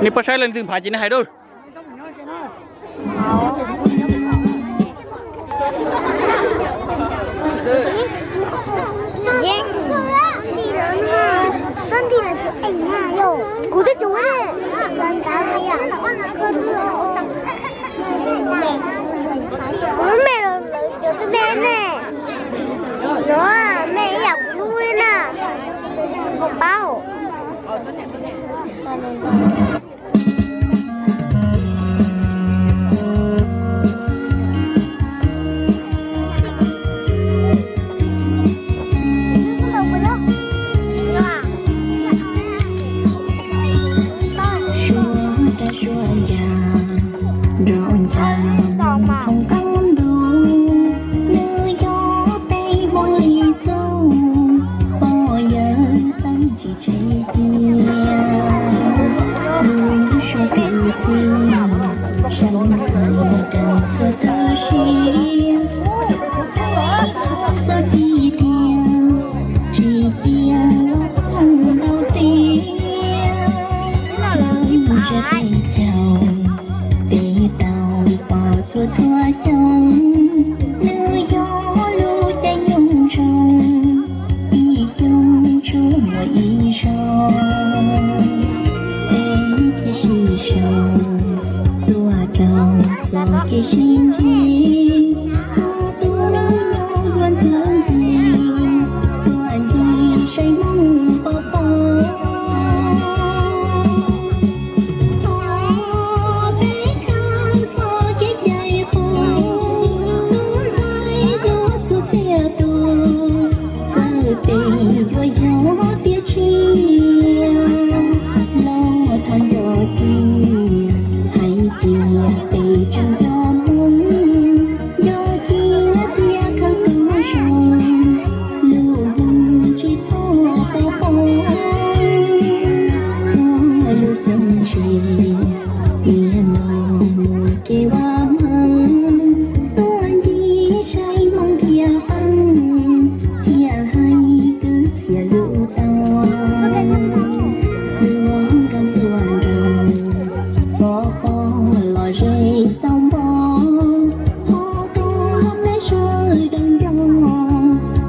Nej puas saib leej twg nphav ces nej hais dua. Kuv twb tsis me, cov twb me ne, no me ib yam kuv lub na, paub. Suav rab suav ncas, nrov ncas thoob qab ntuj, nws yog peb Hmoob li txuj, pog yawg teeb tsis tseg tiag. Lub suab kwv txhiaj, sab lub ntuj dawb txhua tawm siab, txuj ci tiag, tsis tiag los qoob ntau tiag. Lawv mus tsa peb caug, peb tau pom txhua txhua xyoo, nws yog lub caij nyoog zoo, ib xyoo tshuav muaj ib zaug, peb thiaj sib sau tuaj rau txoj kev sib ntsib. Txhua tus nyob luag ntxhi ntxhi, tuaj ncig saib Hmoob pov pob. Thov peb khawb txoj kev cai qub, tub ntxhais hluas txhua txhia tus, txawm peb yuav yog tiav tshiab los thov nco cia hais tias peb tseem yog Hmoob, nco cia thiab khawb koob zoo, lub hmoov tsis txhob pov pob. Txog lub xyoo ntsis, nim no muaj kev vaj hmoov, tuaj ncig saib Hmoob thiaj qeej, thiaj hais kwv txhiaj lub tau. Yuav nkauj tuaj nrog, pov pob los ze tau npo, ho tuaj peb sawv daws nco,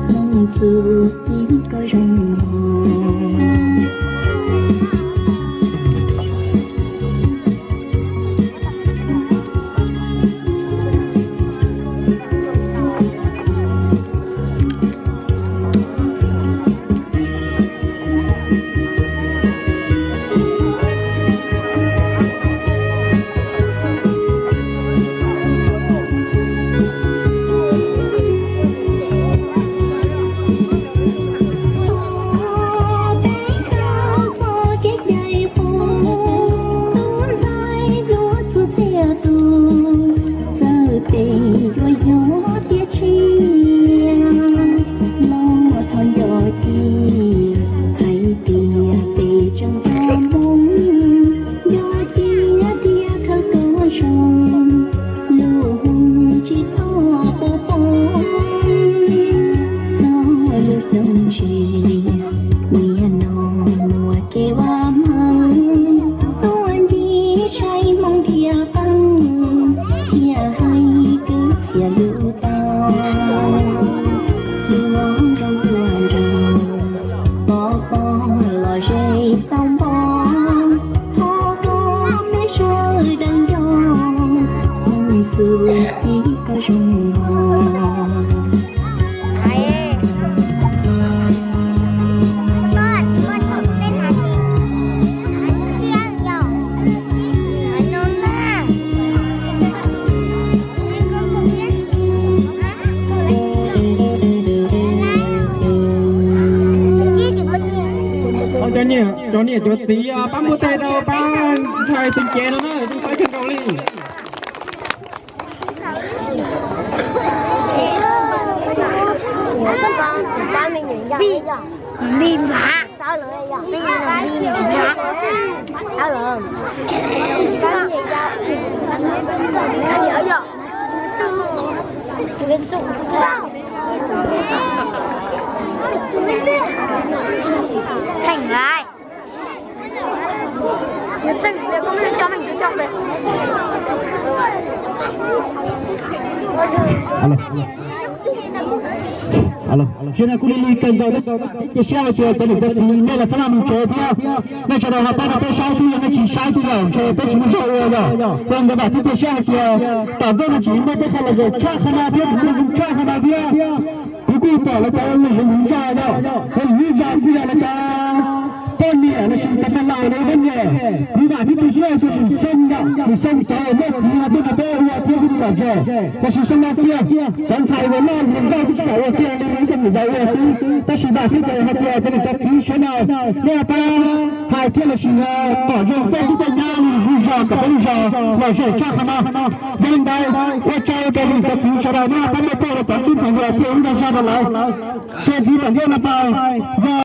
Hmoob txuj ci koj zoo mog. Peb khawb txoj kev cai qub, tub ntxhais hluas txhua txhia tus, txawm peb yuav yog tiav tshiab los thov nco cia hais tias peb tseem yog Hmoob, nco cia thiab khawb koob zoo, lub hmoov tsis txhob pov pob. Txog lub xyoo ntsis, nim no muaj kev vaj hmoov, tuaj ncig saib Hmoob thiaj qeej, thiaj hais kwv txhiaj lub tau. Yuav nkauj tuaj nrog, pov pob los ze tau npo, ho tuaj peb sawv daws nco, Hmoob txuj ci koj zoo mog. Cov niam cov txiv pab npuaj teg rau pab ntxhais xeem Cev no na, tus saib kawg nkaus li. Tseem lawm. Tseeb tias koj muab coj me ntsis coj pem. Alo. Alo, sim no kuv li li kawg nkaus no, cia siab hais tias cov niam cov txiv nej los txhob maj mus tsev thiab. Nej sawv daws ho pab rau peb saib thiab, yog nej tsis saib thiab los ntshe peb tsis muaj zog ua yog. Ces nkawd mam thiab cia siab hais tias tom ntej no tsis muaj tej qho lom zem tshaj qhov no thiab, tsis muaj zoo tshaj qhov no thiab. Kuv kuj pom lawv cov lom zem lub zog yog, lub zog kuj yog lawv cov poj niam los sis cov pog laus lawv poj niam. Kuv vam thiab cia siab hais tias lwm xyoo yog, lwm xyoo cov uas muaj txiv no tuaj nrog peb ua thiab kuj lom zem. Los sis xyoo no kiag cov ntxhais uas loj hluas nkauj twb tsis kam ua kiag li, ib co niam yau ua xwb. Tab sis vam thiab cia hais tias cov niam cov txiv sawv daws nej pab hais thiab los sis pom zoo peb tub tej nyab lub zog kom peb lub zog lom zem tshaj qhov no. Yog li ntawd ua tsaug rau cov niam cov txiv sawv daws nej pab muab tuaj rau cov tub ntxhais hluas thiab ib dag zog rau lawv. Txuas ntxiv tom ntej no pas yog